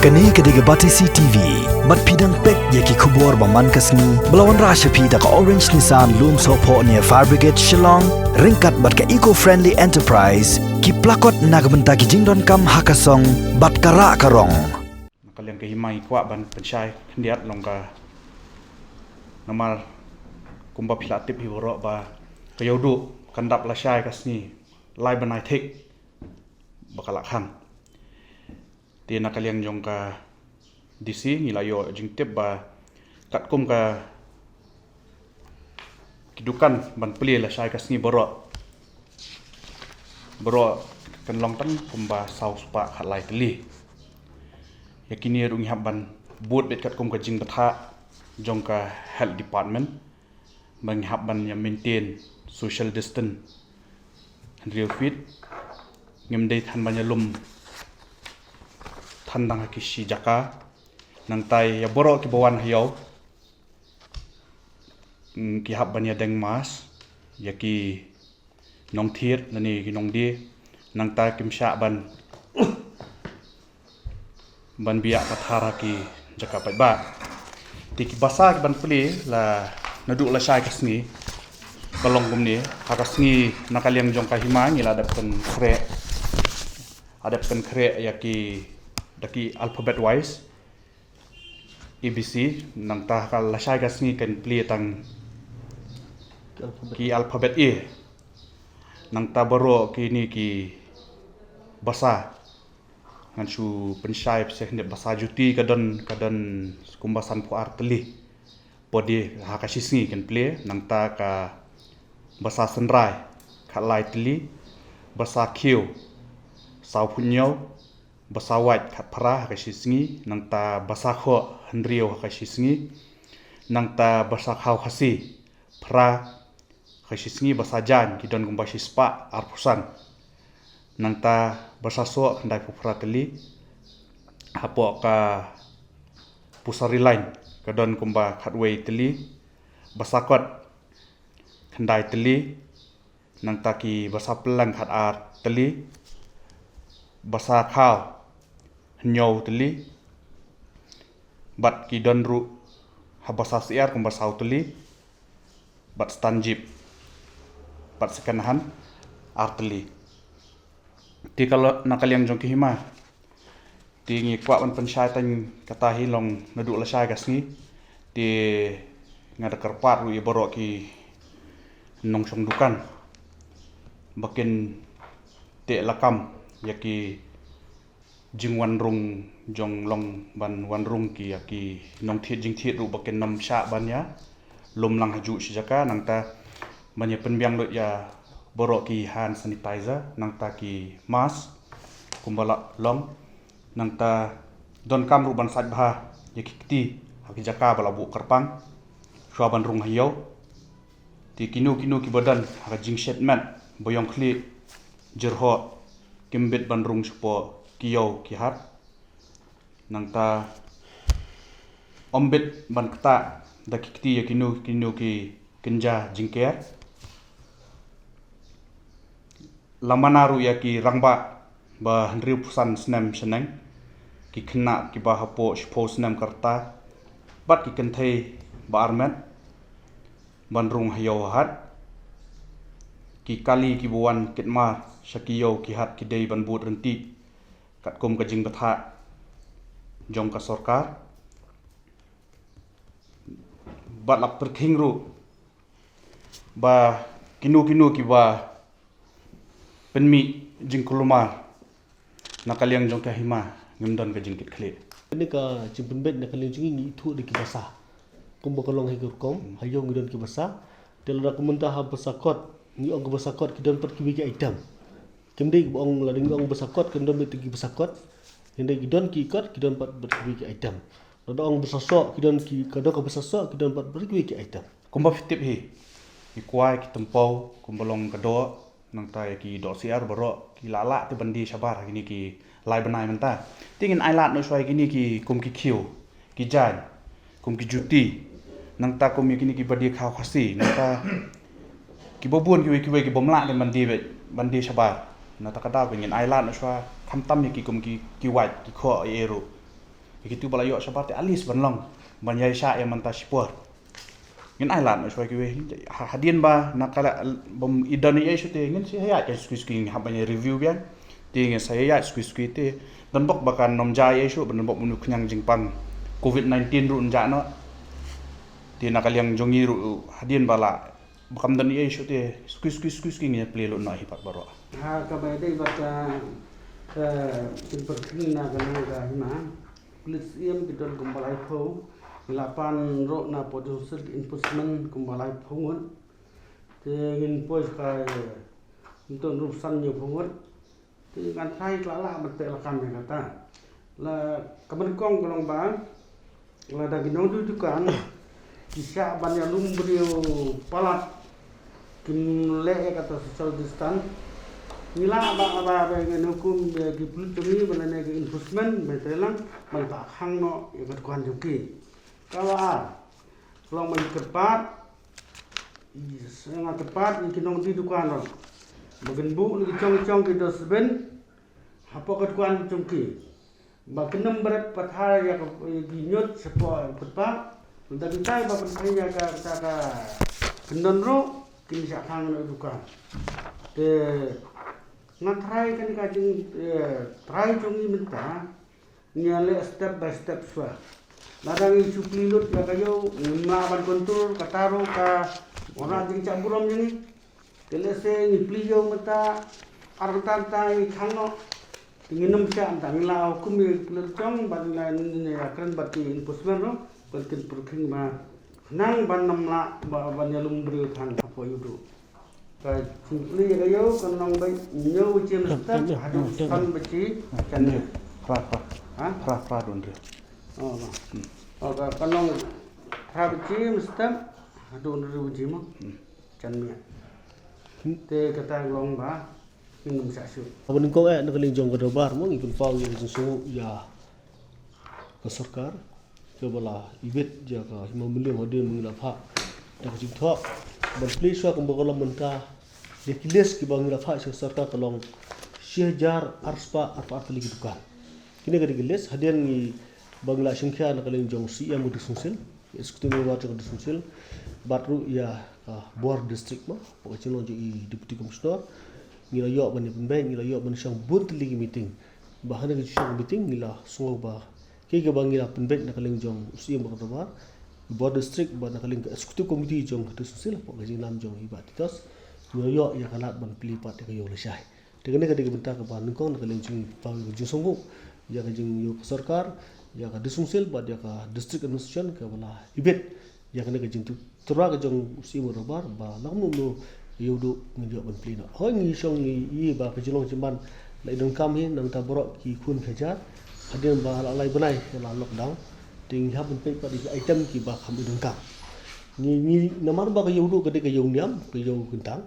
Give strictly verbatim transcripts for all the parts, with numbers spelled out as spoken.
Kane ka dei ka Batesi T V. Bad phi dang peit ïa ki khubor ba man ka sngi ba la wanrah sha phi da ka Orange Nissan Lumsohphoh near Fire Brigade Shillong, ryngkat bad ka Eco Friendly Enterprise, ki plakot na ka bynta ki jingdonkam ha ka song bad ka rah ka rong. Na ka liang ka hima ngi kwah ban pynshai khyndiat long ka, namar kumba phi la tip hi baroh ba ka Ïewduh kan dap lashai ka sngi lai bnai thik ba ka la khang. Te na ka liang jong ka D C ngi la ïoh jingtip ba katkum ka, ki dukan ban plie lashai ka sngi baroh, baroh kan long tang kumba saw spah khatlai tylli. Ïa kine ruh ngi hap ban bud beit katkum ka jingbthah jong ka Health Department ba ngi hap ban ïa maintain social distance hynriew feet. Ngim dei than ban ïalum than dang ha ki shi jaka. Nangta ïa baroh kiba wan ha ïew, mm, ki hap ban ïadeng mask ïa ki nongthied lane ki nongdie. Nangta kim shah ban ban biah pathar ha ki jaka paidbah. Te ki basa ki ban plie la naduh lashai ka sngi ka long kumne. Ha ka sngi na ka liang jong ka hima ngi la dep pynkhreh, la dep pynkhreh ïa ki da ki alphabet wise, A B C. Nangta ha ka lashai ka sngi kan plie tang ki alphabet A. Nangta baroh kine ki basa ngan shu pynshai pynshai khyndiat. Basa juti ka don, ka don kumba sanphew ar tylli. Podi ha ka shi sngi kan plie. Nangta ka basa synrai khatlai tylli. Basa khiew sawphew hynñiew. Basa wait khatphra ha ka shi sngi. Nangta basa khoh hynriew ha ka shi sngi. Nangta basa khaw khasi phra ha ka shi sngi. Basa jaiñ ki don kumba shi spah arphew san. Nangta basa soh khyndaiphew phra tylli. Hapoh ka pusari line ka don kumba khatwei tylli. Basa kot khyndai tylli. Nangta ki basa pylleng khatar tylli. Basa khaw hynñiew tylli. Bad ki don ruh ha basa syiar kumba saw tylli. Bad stand jeep bad second hand ar tylli. Te ka lo-, na ka liang jong ki hima, te ngi kwah ban pynshai tang kata hi long naduh lashai ka sngi. Te nga da kyrpad ruh ïa baroh ki nongshong dukan ba kin teh lakam ïa ki jingwanrung jong long ban wanrung ki ïa ki nongthied jingthied ruh ba kin nym shah ban ïalum lang ha juh shi jaka. Nangta ban ïa pynbiang lut ïa baroh ki hand sanitizer nangta ki mask kumba la long. Nangta donkam ruh ban sait bha ïa ki kti ha ki jaka ba la buh kyrpang shuwa ban rung ha ïew. Te kino kino kiba don ha ka jingshet met ba ïong khlieh jyrhoh, kim bit ban rung shapoh ki ïew ki hat. Nangta ym bit ban ktah da ki kti ïa kino kino ki kynja jingker. La mana ruh ïa ki rangbah ba hynriewphew san snem shaneng, ki khynnah kiba hapoh shiphew snem ka rta bad ki kynthei ba armet ban rung ha ïew ha hat. Ki kali kiba wan kit mar sha ki ïew ki hat ki dei ban bud ryntih katkum ka jingbthah jong ka sorkar. Bad la pyrkhing ruh ba kino kino kiba pynmih jingkulmar na ka liang jong ka hima ngim don ka jingkitkhlieh. Kane ka jingpynbeit na ka liang jong ngi, ngi ithuh da ki basa. Kumba ka long hi ka rukom, ha ïew ngi don ki basa. Te lada ka mynta ha basa kot, ngi ong ka basa kot, ki don pat kiwei ki item. Kim dei ba ong lada ngi ong basa kot, kan don beit ki basa kot. Hynrei ki don ki kot, ki don pat bad kiwei ki item. Lada ong basa soh, ki don ki, ka don ka basa soh, ki don pat bad kiwei ki item. Kumba phi tip hi, ki kwai ki tympew kumba long ka doh, nangta ïa ki doh syiar baroh ki lah lah te ban die shabar ha kine ki lai bnai mynta. Te ngin ailad noh shuwa ïa kine ki kum ki khiew, ki jaiñ, kum ki juti, nangta kum ïa kine kiba die khaw khasi, nangta kiba bun kiwei kiwei ki bym lah te ban die beit, ban die shabar. Nangta ka daw ka ngin ailad noh shuwa khamtam ïa ki kum ki, ki wait, ki khoh ïa ruh. Kitu ba la ïoh shabar te at least ban long ban ïai shah ïa mynta shipor. Ngin ai lad noh shuwa kiwei. Ha, hadien ba na ka la bym i don ei ei shuh te ngin sa ïaid skui skui, ngin hap ban ïa review biang. Te ngin sa ïaid skui skui te. Don bok ba kan ym jia ei ei shuh, ba don bok ba u khñiang jingpang covid nineteen ruh un jah noh. Te na ka liang jong ngi ruh hadien ba la ba kam don ei ei shuh te skui skui skui skui ngin ïa plie lut noh hi pat baroh. Ha kaba ïadei bad ka, ka jingpyrkhing na ka nang ka hima, Pulit Siem ki don kumba laiphew, ngi la pan ruh na Port District Enforcement kumba laiphew ngut. Te ngin poi sha ka, eh, ngin don ruh san hynñiew phew ngut. Te ngan tharai ka la lah ban teh lakam ïa kata. La ka ban kong ka long ba lada ki nongdie dukan ki shah ban ïalum briew palat, kim leh ïa kata social distance. Ngi lah ba, ba, ba ngin hukum ïa ki pulit jong ngi ba lane ki enforcement ba treilang ban pynkhang noh ïa ka dukan jong ki. Kaba ar, ka long ban kyrpad, i, nga kyrpad ïa ki nongdie dukan ruh ba kin buh ïa ki jong jong ki dustbin hapoh ka dukan jong ki. Ba kin ym bret pathar ïa ka, ïa ki ñiut shapoh footpath. Mynta kita ba pynkheiñ ïa ka, ka, ka kyndon ruh kin shah khang noh dukan. Te nga tharai kane ka jing, eh, tharai jong ngi mynta ngi ïa leh step by step shuwa. Lada ngi shu plie lut ïa ka ïew ngim lah ban control, kata ruh ka wanrah jingjah burom jong ngi. Te lehse ngi plie ïew mynta ar kynta kynta ngi khang noh. Te ngin ym shah, mynta ngi la hukum ïa ki pulit jong bad ngi la, ngi la kren bad ki enforcement ruh ban kin pyrkhing ba khnang ban ym lah ba, ban ïalum briew than hapoh ïew duh. Ka jingplie ïa ka ïew kan long ba hynñiew baje mynstep haduh san baje janmiet. Phra, phra. Ha? Phra, phra, don hynriew. Oh, ba. Hmm. Oh, ka, kan long phra baje mynstep haduh hynriew baje mo. Hmm. Janmiet. Hmm. Te kata long ba ngin ym shah shuh. Haba nyngkong eh na ka liang jong ka dorbar mo, ngi pynpaw ïa ka jingsngewnguh ïa ka sorkar kaba la ibit ïa ka hima Mylliem hadien ba ngi la phah da ka jingthoh ban plie shuwa kumba ka long mynta. Ïa ki list kiba ngi la phah sha ka sorkar ka long shi hajar arspah arphew ar tylli ki dukan. Kine ki dei ki list hadien ngi ba ngi la shongkhia na ka liang jong C E M ka District Council, Executive Member jong ka District Council, bad ruh ïa ka bor district mo, hapoh ka jinglong jong i Deputy Commissioner, ngi la ïoh ban ïa pynbeit, ngi la ïoh ban shong bun tylli ki meeting. Ba ha kane ka jingshong meeting ngi la sngew ba kiei kiba ngi la pynbeit na ka liang jong u C E M bad ka dorbar, bor district bad na ka liang ka executive committee jong ka District Council hapoh ka jingnam jong i Bah Titos, ngi la ïoh ïa ka lad ban plie pat ïa ka ïew lashai. Te kane ka dei ka bynta kaba nyngkong na ka liang jong ngi, pynpaw ïa ka jingsngewnguh ïa ka jingïew ka sorkar, ïa ka District Council bad ïa ka District Administration kaba la ibit ïa kane ka jingtyrwa ka jong u C E M bad ka dorbar ba la kumno kumno ka ïew duh ngin ïoh ban plie noh. Hooid, ngi shong ngi ïohi ba ka jinglong jingman la i donkam hi, nangta baroh ki khun ki hajar hadien ba la lai bnai la lockdown. Te ngi hap ban peit pat ïa ki item kiba kham i donkam. Ngi, ngi namar ba ka ïew duh ka dei ka ïew niam, ka ïew kyntang.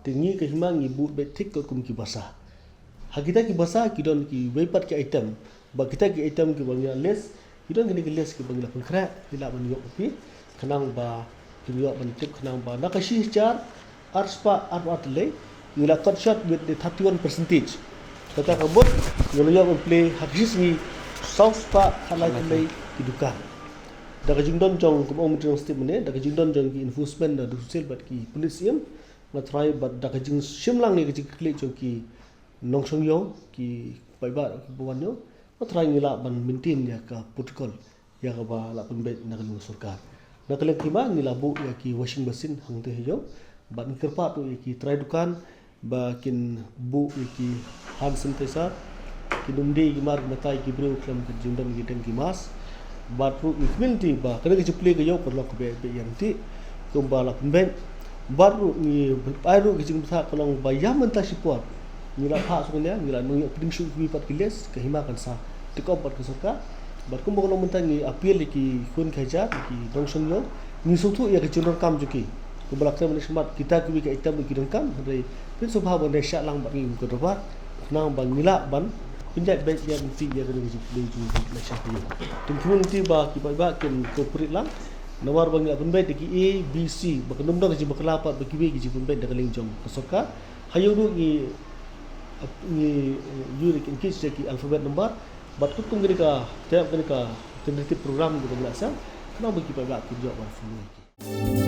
Te ngi ka hima ngi buh beit thik katkum ki basa. Ha kita ki basa ki don kiwei pat ki item. Ba kita ki item kiba ngi la list, ki don kine ki list kiba ngi la pynkhreh, ngi lah ban ïoh copy khnang ba kin ïoh ban tip khnang ba na ka shi hajar arspah arphew ar tylli ngi la cut short with the thirty-one percentage. Kata ka mut ngi la ïoh ban plie ha ka shi sngi sawspah khatlai tylli ki dukan. Da ka jingdon jong, kum ong mynta step mynne, da ka jingdon jong ki enforcement na District Council bad ki pulit C E M, nga tharai bad da ka jingshim lang ïa ka jingkitkhlieh jong ki nongshong ïew, ki paidbah kiba wan ïew, nga tharai ngi lah ban maintain ïa ka protocol ïa kaba la pynbeit na ka liang sorkar. Na ka liang ka hima ngi la buh ïa ki washing machine hangtei ha ïew, bad ngi kyrpad ruh ïa ki trai dukan ba kin buh ïa ki hand sanitizer, kin ym die ïa ki mar ki batai ki briew khlem ka jingdon ki dang ki mask. Bad ruh ngi kmen te ba kane ka jingplie ka ïew ka long kaba beh ïa lynti kumba la pynbeit. Bad ruh ngi ai ruh ka jingbthah ka long ba ïa mynta shipor ngi la phah sngewbha, ngi la nang ïoh pdiang shuh kiwei pat ki list, ka hima kan sa take up bad ka sorkar. Bad kumba ka long mynta ngi appeal ïa ki khun ki hajar, ki nongshong ïew, ngi sngewthuh ïa ka jingdonkam jong ki. Kumba la kren mynne shakhmat, kita kiwei ki item ki donkam, hynrei phin sngewbha ban ïa shah lang bad ngi kum ka dorbar khnang ba ngi lah ban pynjah beit ïa lynti ïa kane ka jingplie jong ngi na sha ka ïew. Te ngi kyrmen lynti ba ki paidbah kin cooperate lang. Namar ba ngi la pynbeit da ki A, B, C, ba kan ym don ka jingbakla pat bad kiwei ki jingpynbeit na ka liang jong ka sorkar. Ha ïew ruh ngi, ngi, eh, ïoh ïa ki, ngi kit ïa ki alphabet number. Bad katkum kane ka, te kane ka, kane ka program kaba ngi la seng, khnang ba ki paidbah kin ïoh ban follow ïa ki.